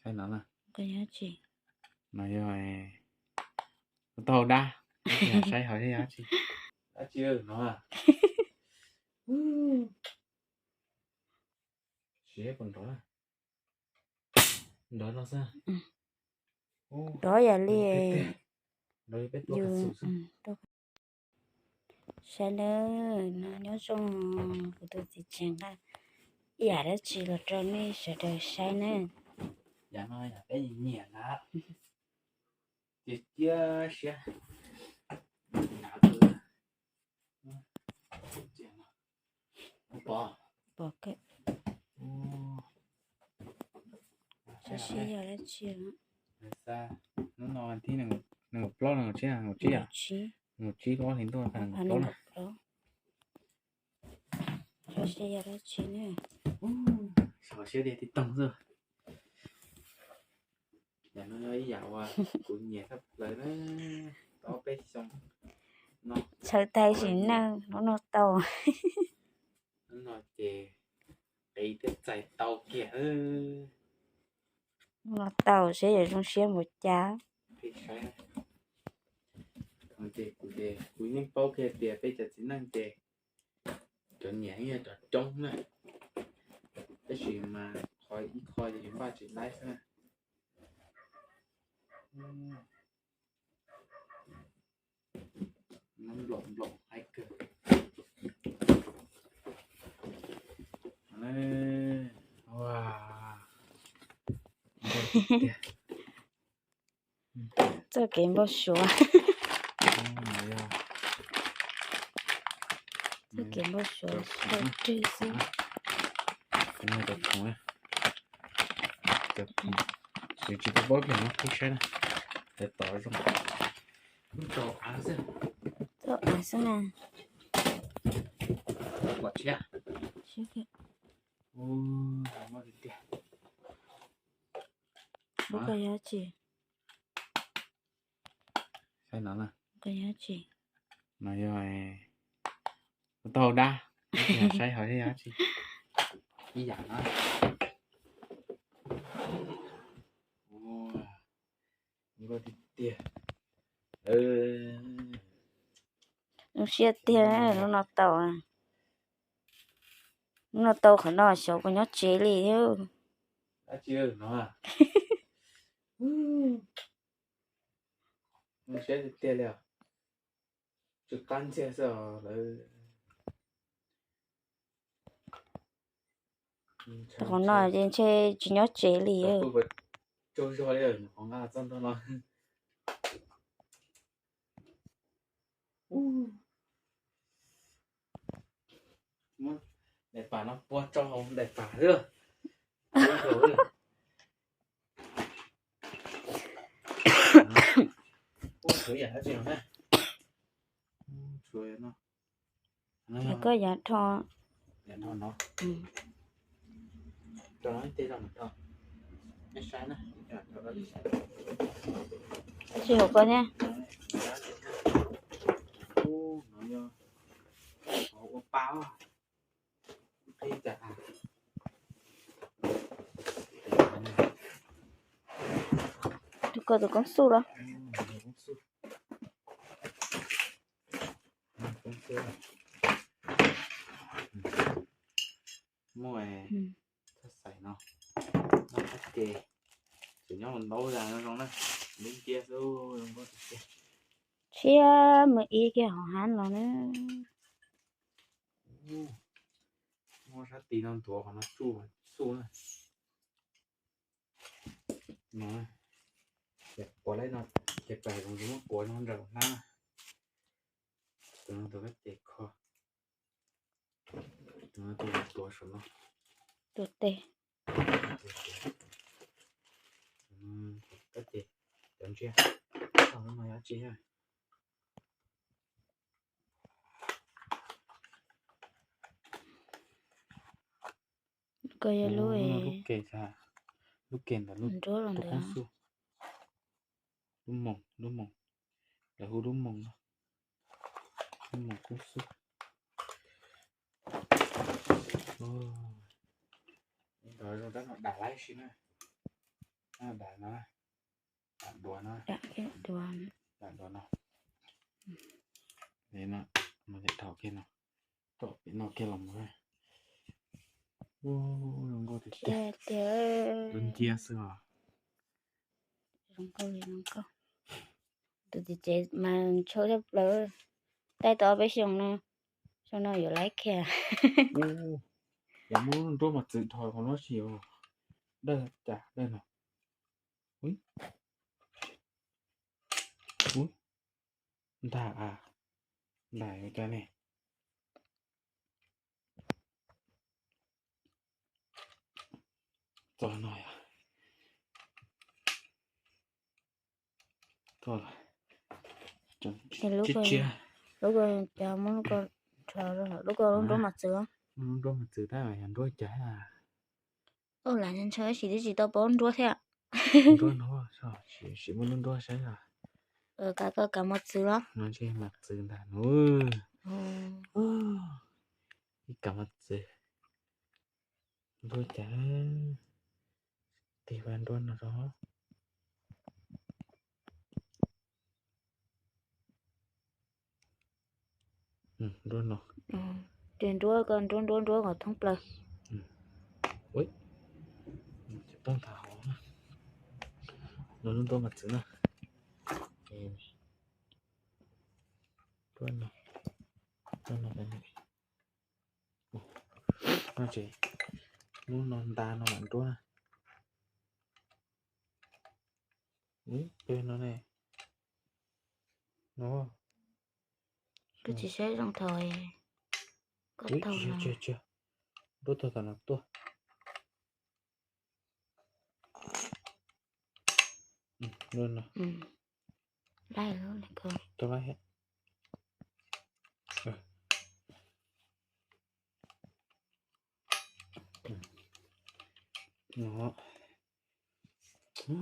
Saib no na. No yog tau dab. Saib hauv yog dab tsi. Dab tsi no. Siab puas nrov? Nrov no xwb. Nrov yam li. Nrov li peb tua kav xum xwb. Saib nawb, no nyob zoo kuv tus txiv tsev nqa ib yam dab tsi los rau nej sawv daws saib nawb. Yam no yam peb nyiam na. Cia siab. Pom, pom kawg. Saib seb yog dab tsi. Hnub no thib nees nkaum plaub, nees nkaum tsib, nees nkaum tsib, nees nkaum tsib lub ob hlis ntuj nees nkaum plaub na. Saib seb yog dab tsi ne. Saib siab tiag tib toog xwb. Yam no yog ib yam uas kuv nyiam tshaj plaws na. Tau peb xyoo no. Txhawv tais sim neej lub no tau. Lub no ces qiv thiab txais tau kiag. Lub no tau seb yog zoo siab npaum cas. Ces kuv ces kuv yeej paub kiag tias peb cov txiv neej ces cov nyiam yog cov coob na, tab sis mas qhov ib qho ces yus npaj tsis laib xwb na. Nplaum nplaum haib kawg. Txoj kev npau suav. Txoj kev npau suav tau rwg xwb. Cov khoom, cov khoom, tsis tau paub kiag no qhib saib na. Cov tod zoo. Txoj av xwb na. Pom tshiab. Lub ko yog tsi? Saib no na. Ko yog tsi? No yog tau dab. Saib hauv yog tsi. Ib yam no. Nkauj tiag tiag. Zoo siab tiag, lub no tau. Lub no tau qhov no xyov puas nyob tsev li thiab. Zoo siab tiag tiag li os. Tsw qab ntxiag xwb os lawv. Qhov no ces ntshe tsis nyob tsev li. Tsaug zog li qhov nqa txog ntawm no. Muab daim pam no pua tso hauv daim pam xwb. Ua tshuav yam dab tsi no na? Tshuav no. Koj yav rho. Yav rho no. Rho no ib teg rau mus rho. Nej saib na. Tsis hauv ko thiab. No yog ua pa. Tus ko tus koob xub los? Muaj thaj xaim no, noj qab ces, tseem nyob hauv ntaub zas no zoo na, lub nciab xwb zoo nkauj tiag tiag. Tshiab mus ib kiag hauv hab los na. Muab sab tid no ntuav qhov no tsuj xub na. No, ces quav lawm no, ces pais zoo muab quav no nraum hnab na. Tus no tus kab ces kho. Tus no tus tuav saum no. Tus tes. Kab ces cov ntsiag. Tau no yog tsi na. Ko yog lub, lub ke, lub ke ntawd lub, lub koob xub. Lub moos, lub moos, lawv hu lub moos no. Lub moos koob xub. Dam laib si na. Dam no, dam duav no, dam duav no. No, no, dhau kiag no, tom pem no kiag los mus. Zoo nkauj tiag tiag, zoo nciab xwb os. Tus txiv tsev mas ntshaw tshaj plaws, taij tau ob peb xyoos no, xyoo no yuav laib kiag. Yog muab nruab mas txwv dhos qhov no tsis dawj cas dawj no. Ntag, ntag ua cas ne. Txog no yog, txog lawm. Lub ko, lub ko, muab lub ko, lub ko lub nruab mas txwv, lub nruab mas txwv tab yog nruab cas. Lam ntshaw tab sis twb tsis tau paub nruab thiab. Nruab no, sim muab lub nruab saib os. Kav koj kav mas txwv los? No ntshe mas txwv ntag no. Ib kav mas txwv. Nruab cas, tig vaj nruab no rau. Nruab no. Ces nruab ko nruab nruab nruab kom thoob plaws. Toob nthav hauv no, lub nruab mas txwv na. Nruab no, nruab no, no ces lub no nta no mam nruab na. Peb no ne, no. Koj tsis saib zoo thaum, koj thaum no, nruab tag tom no tuaj. Nruab no. Laib, tau laib thiab. No, zoo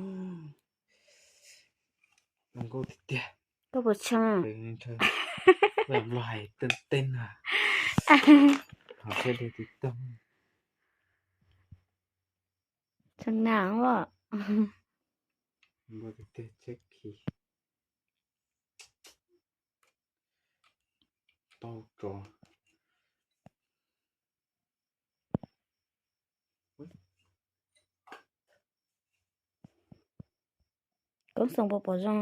nkauj tiag tiag. Koj puas tshee? Los hais teeb teeb na, ho thiaj li tsis toog. Tshee na os. Nkauj tiag tiag, tsheb khi tau tso. Koob xoom puas pom zoo?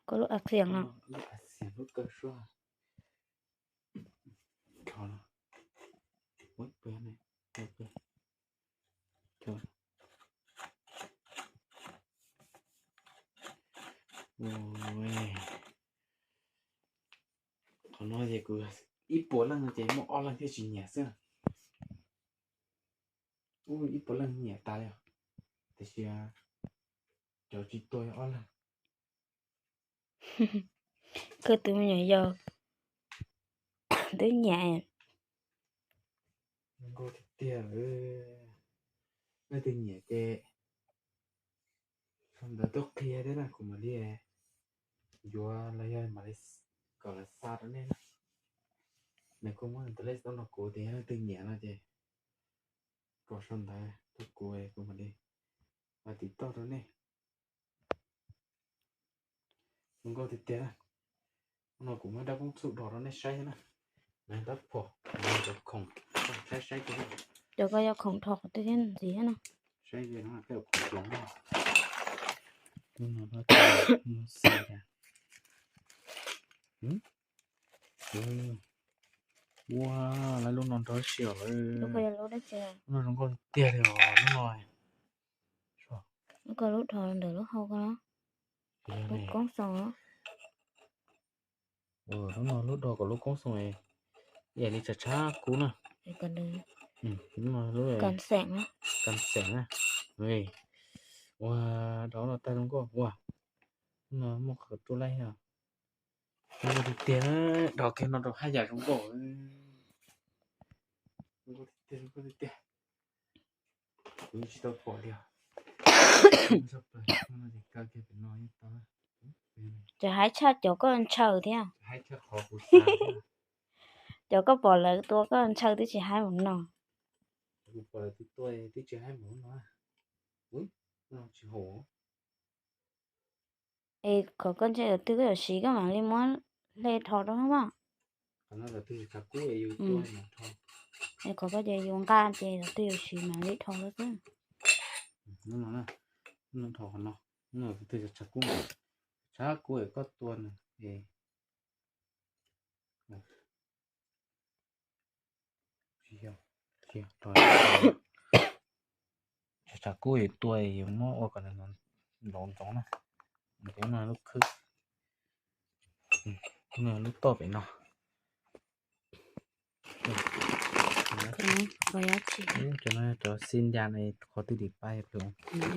Koj lub a xiam no, lub a xiam lub kaw suab. Qhov no ces kuv ib puas leej no ces muaj ob leeg thiaj tsis nyiam xwb. Ib puas leej nyiam tas li, tiam sis cov tsis tuag ob leeg. Koj tus me nyuam yaus twb nyiam. Nkauj tiag tiag. Leej twg nyiam ces sau ntawv tuaj qhia thiab na, kuv mam li yuav los yog mam li kom lawv xa rau nej na. Nws kuj muab nws tus lej xov tooj rau kuv tias yog leej twg nyiam no ces kom sau ntawv rau kuv, kuv mam li ua tim toj rau nej. Zoo nkauj tiag tiag na. No kuv muab dab koob txuj dhos rau nej saib na. Lawv tab phom, cov khoom, saib saib. Cov ko yog khoom dhos qhov twg thiab ntxiv thiab no. Saib no, khoom hloov no. Lub no xav cas. Ua, lawv lub no nrog si os lawm. Lub no zoo nkauj tiag li os lub no. Lub ko lub dhos ntawm lub hau ko, lub koob xoom. Lub no lub dhos kom lub koob xoom, ib yam li tsav tshab kub na. Lub no lub kas xeem na. Ua, dhos no tag zoo nkauj ua. Lub no muaj qhov ruaj laij thiab. Zoo nkauj tiag tiag, dhos kiag no rau haj yam zoo nkauj. Zoo nkauj tiag tiag, zoo nkauj tiag tiag. Kuv yeej tsis tau pom li os. Ces haib tshaj cov koj ntshaw thiab. Cov koj pom lawv tua koj ntshaw twb tsis haib mus no. Kuv pom lawv tua twb tsis haib mus no. Ub, no tsis haum. Es qhov koj ntshaw lawv twg koj yuav siv koj mam li muab hle rho rau mas. Qhov no lawv twg tsis txav kub es yus tua mas rho. Es qhov koj ces yus nqa ces lawv twg yuav siv mam li rho rau xwb. Hnub no, hnub no rho qhov no, hnub no lawv twg tsis txav kub, txav kub es koj tua nws es tsis yog, tsis yog, tsis txav kub es tua es yus muab ua kom nws ntxoov ntxoov na. Ces no lub khwb, no lub toj pem no. Cov no cov xi ncas ne, qhov twg dim pab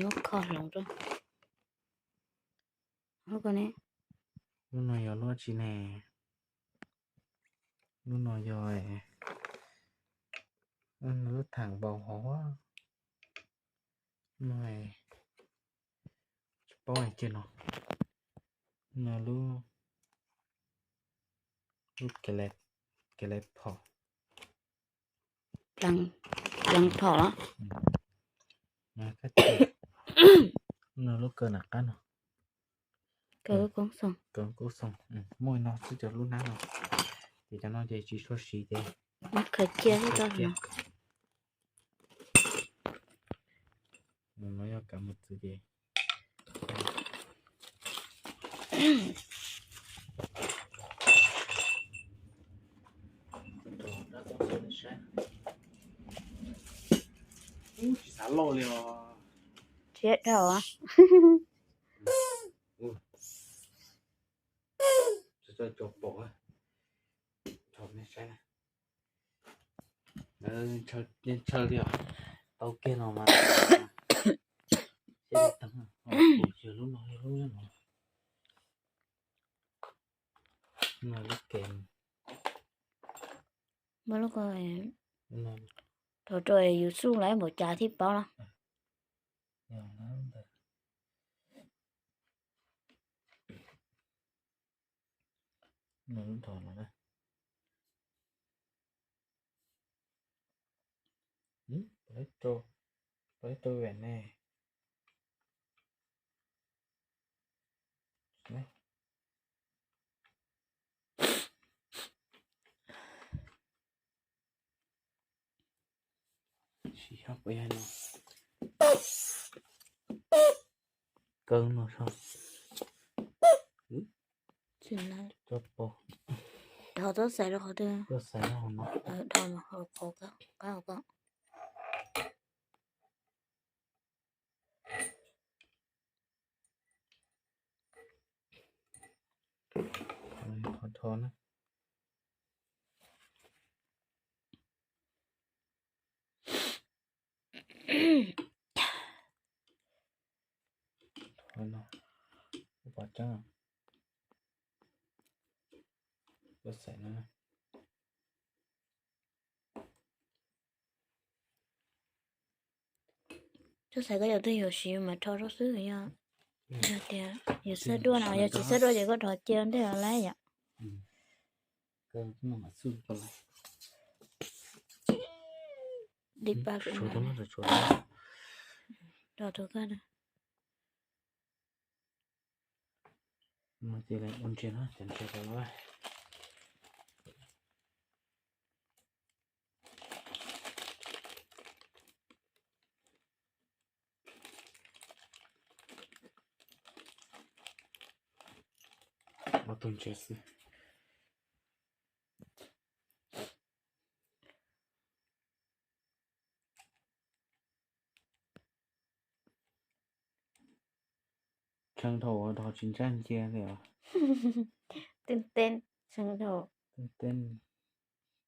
yog kho hloov rau. Lub no yog lub tsi ne? Lub no yog lub tham npaum hov no, tsis paub kiag no. No lub, lub kev lais phom, pleev phom los. No lub kaw nram qab no, kaw kub xoog, muaj no xwb cov lub hnab no. Ces cov no ces tsis tshua siv ces khaws cia xwb. No yog kav mus txwv ces tsis xav loj li os. Thiab dhau. Tso pom, tso nej saib na. Ntshaw li os. Tau kiag no mas, yog lub no, yog lub no, lub kev. Muab lub ko, thaum rau yus xub lawm npaum cas thiaj paub no. Lub no na. Peb rau vem ne. Kaw no so. Tsis na. Tso pom. Dhos txhob xaiv rau qhov twg. Txhob xaiv rau qhov no. Dhos no qhov qab hauv ko. Qhov dhos na. Dhos no, pom tseeb. Txhob xaiv no. Txhob xaiv koj cov twg yuav siv mas rho rau xwb, yog tias yus xav dua no, yog tsis xav dua ces koj rho cia ntej los lawm yom. Dim pab kuv, rho rau koj na. Mus ces ua ntsia no, ces ntsia rau lawm. Ob tug ntsia xwb. Tshee dhau ua dhos tsis ntsaj ncia li os. Tej teb tshee dhau. Tej teb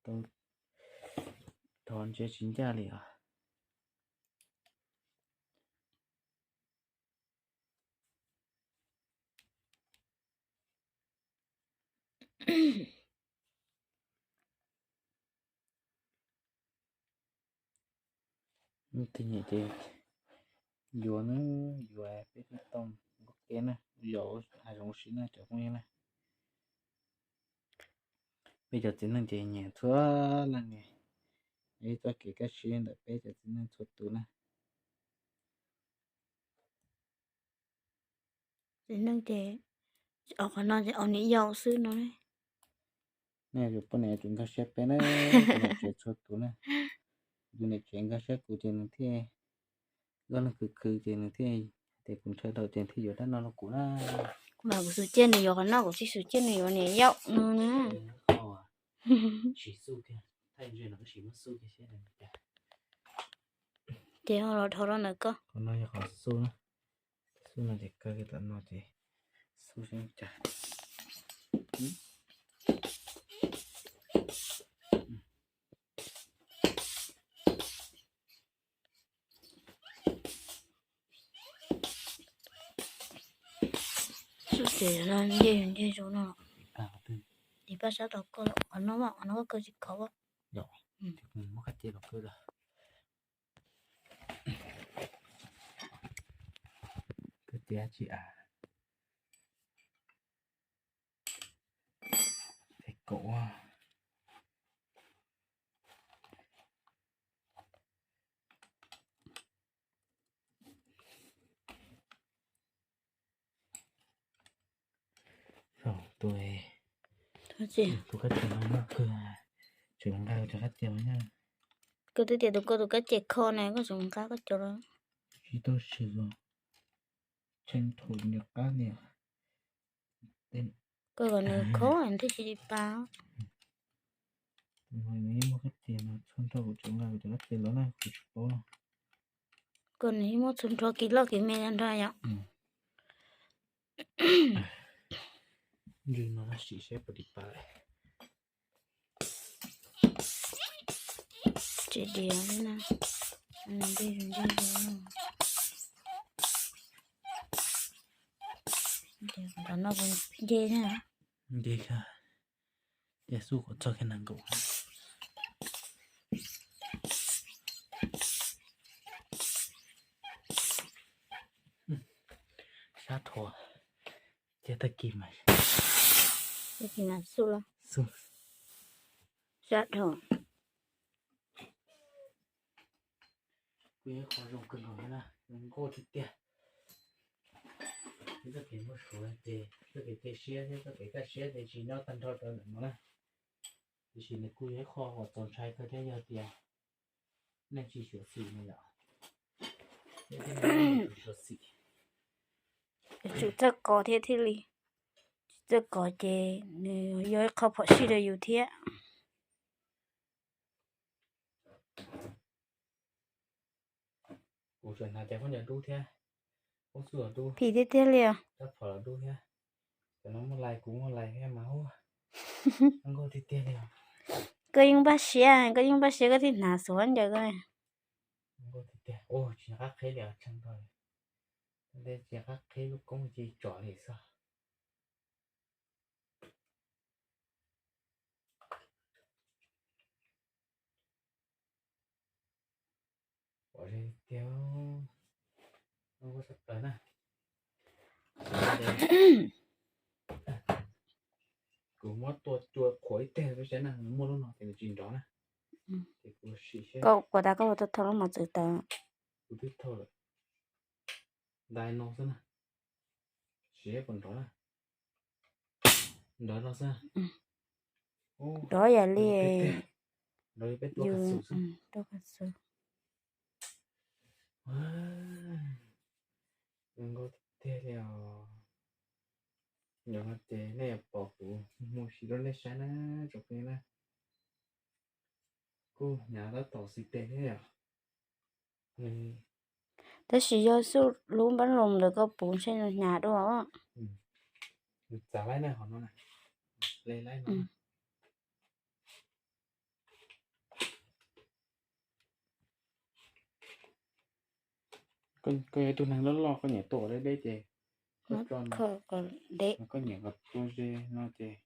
tau dhos ntsia tsis ncaj li os. Tej nyuam ces yuav na, yuav peb twb tau npua kev na, yog hav zoov siv na cov phooj ywg na. Peb cov txiv neej ces nyiam txhua leej ne, ib txoj kev kaj siab ntawm peb cov txiv neej txhua tus na. Txiv neej ces, qhov no ces ua niam yau xwb no. Nej yuav poj niam yuav tsum nkag siab peb na, tsev txhua tus na. Tus niam tsev nkag siab kuv ces nws thiaj, nkauj neeg khwv khwv ces nws thiaj tias kuv ntshaw tau ces thiaj yuav dab no rau kuv na. Kuv mas kuv xub ciaj nws yuav qhov no, kuv tsis xub ciaj nws yuav niam yau no na. Tsis xub thiab, thaij ntsia no tab sis muab xub thiab siab. Ces ho los dhau rau ntawm koj. Qhov no yog qhov xub na. Xub no ces kaw kiag tom no ces xub seb cas. Xub ces no nce nce zoo no. Ib pab sab tau koj, qhov no, qhov no koj kaw tsis khov. Muab kab cia los kaw. Kab cia tsis a. Kaum. Tus, tus kab cia no koj tseem nqa cov kab cia no. Koj twb tias tus koj tus kab cia kho na, koj tseem nqa koj cov los. Tsis tau swm los, tseem thaum nws qab niam. Koj kom nws kho nws thiaj tsis li pa. Nws yeej muaj kab cia no txhua nrho, kuv tseem nqa kuv cov kab cia los na, kuv tsis paub no. Koj nws yeej muaj txhua nrho kis loj kis me nrho yom. Ntsej no tab sis seb puas li pa. Tsis diav li na. Ntsej ntsej no nce na. Nce kawg. Ces xub kom txog kiag nees nkaum. Sab dhau. Ces tag kis mas, tag kis mas xub los xub. Sab dhau. Kuj yog qhov zoo kawg nkaus na, zoo nkauj tiag tiag. Txoj kev npau suav ces txoj kev cia siab thiab txoj kev kaj siab ces tsis nyob tag nrho rau ntawm no na. Tiam sis nws kuj yog ib qho uas txaus ntshai kawg thiab yog tias nej tsis xyuam xim no yom. Xyuam xim, yuav tsum txawj kov thiab thiaj li. Tsis txawj kov ces nws yog ib qho phom sij rau yus thiab. Kuv tseem hnav cov khaub ncaws dub thiab, khaub xub los dub, phim tiag tiag li os. Rab phom los dub thiab. Cov no muaj lais, kuv muaj lais thiab mas hu, nkauj tiag tiag li os. Koj yeej npaj siab, koj yeej npaj siab koj thiaj hnav xuv khaub ncaws koj. Nkauj tiag tiag, ua tsis nco qab qhib li os, tshee nrho li. Ntej tsis nco qab qhib lub koob cia tsom li xwb. Pom ze tiag, nkauj sab plaws na. Kuv muab tua cua qhuav ib teg peb saib na, muaj lub no ces nws tsis nrov na. Ces kuv sim seb. Koj puas tas koj puas tau thau lub mos txwv tawm? Kuv twb thau lawm. Ntais no xwb na. Sim seb puas nrov na. Nrov no xwb. Nrov yam li, nrov li peb tua kav xwm xwb. Tua kav xwm. Zoo nkauj tiag tiag li os. Yog no ces nej yuav pom kuv mus sim rau nej saib na, tsoom phooj ywg na. Kuj hnyav tab tom xis tes thiab yom. Tab sis yog xub lub npab loos ntawd koj puv ntshe nws hnyav dua. Nws txav laib na, qhov no na. Le laib no. Koj yog ib tug neeg loj loj, koj nyiam tua deb deb ces koj tso no. Koj nyiam kom tua ze no ces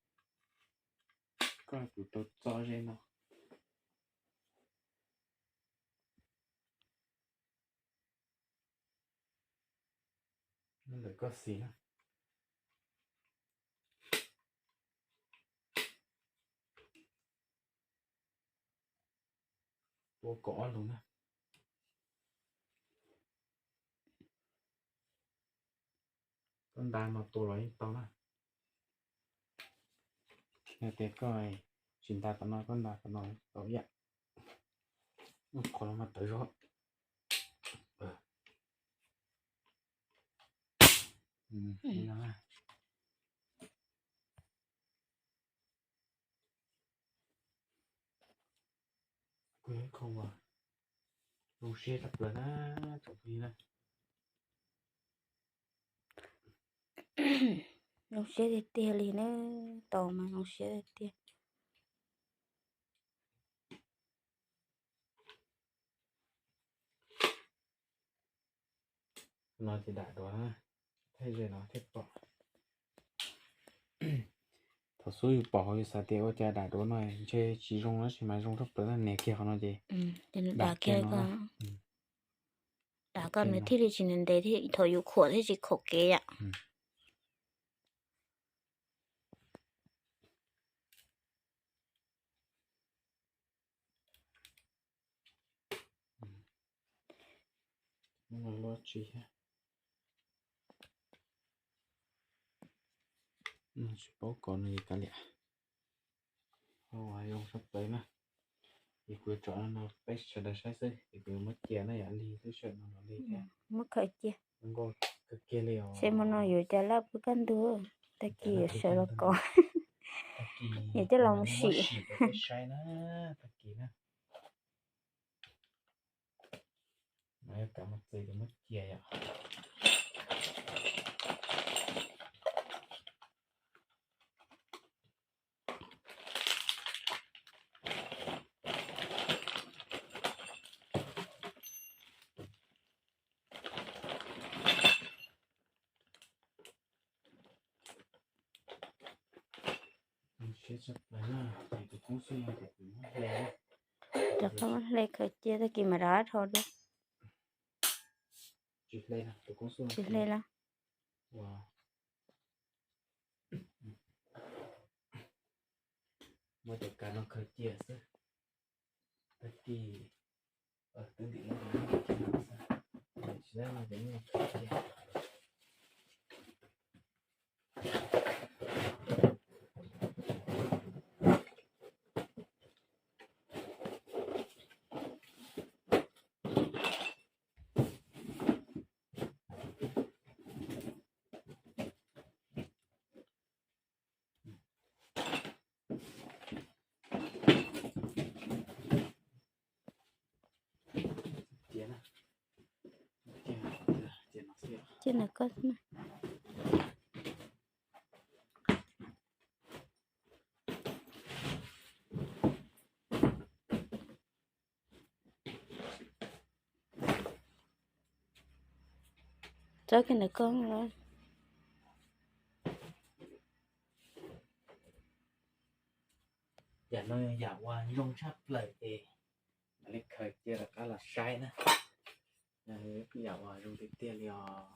koj tus tau txo ze no. Ntawm koj xis na. Ua kaum ob lus na. Koj nta no tua los yeej tau na. Yog tias koj tsis nta tom no, koj nta tom no tau ib yam. Qhov no mas tawv zog. Kuv ib khoom zoo siab tshaj plaws na, tsoom phooj ywg na. Zoo siab tiag tiag li na, tau mas zoo siab tiag. No ces dam duav na, thaij ze no thiaj pom. Thaum xub yus pom hauv yus xav tias ua cas dam duav no ntshe tsis zoo tab sis mas zoo tshaj plaws na, nias kiag qhov no ces dam kiag no, dam kom nws thiaj li tsis ntev ntev thiab thaum yus khuam thiaj tsis khaum kev yom. Luaj tsis, tsis paub kov nws kav liam. Zoo sab plaws na. Ces kuv tso no peb sawv daws saib xwb, ces kuv yuav muab cia na yom, lig xwb sawm no los lig thiab. Muab khaws cia. Nkauj kawg kiag li os. Seb hmo no yuav cas laj pw kaj ntug, tag kis yuav sawv los kov. Yuav coj los mus sim. Saib na, tag kis na. No yog kav mus txiv ces muab cia yom. Rov qab hle khaws cia tag kis mam rov qab rho dua. Tsis hle los. Muab cov kav no khaws cia xwb. Tag kis twb ntim lawm, tsis tau no ces khaws cia. Cia ntawm koj xwb na. Txob kiag ntawm koj los. Yam no yog yam uas zoo tshaj plaws ces mam li khaws cia rov qab los saib na. Yog yam uas zoo tiag tiag li os.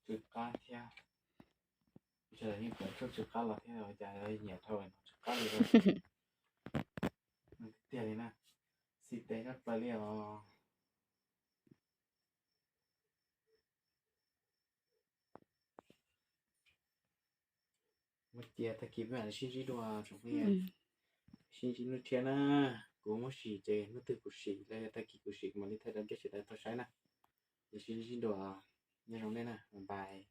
Tsw qab thiab. Ntshe yeej khaws tsw qab los thiab, cas nyiam dhau no tsw qab li. Tiag li na, xij teb tshaj plaws li os. Muab cia tag kis peb mam li sib ntsib dua tsoom phooj ywg. Sib ntsib hnub tshiab na. Kuv muab sim ces hnub twg kuv sim los yog tag kis kuv sim kuv mam li thaij rau peb sawv daws tau saib na. Ces sib ntsib dua, nyob zoo nej na, bye bye.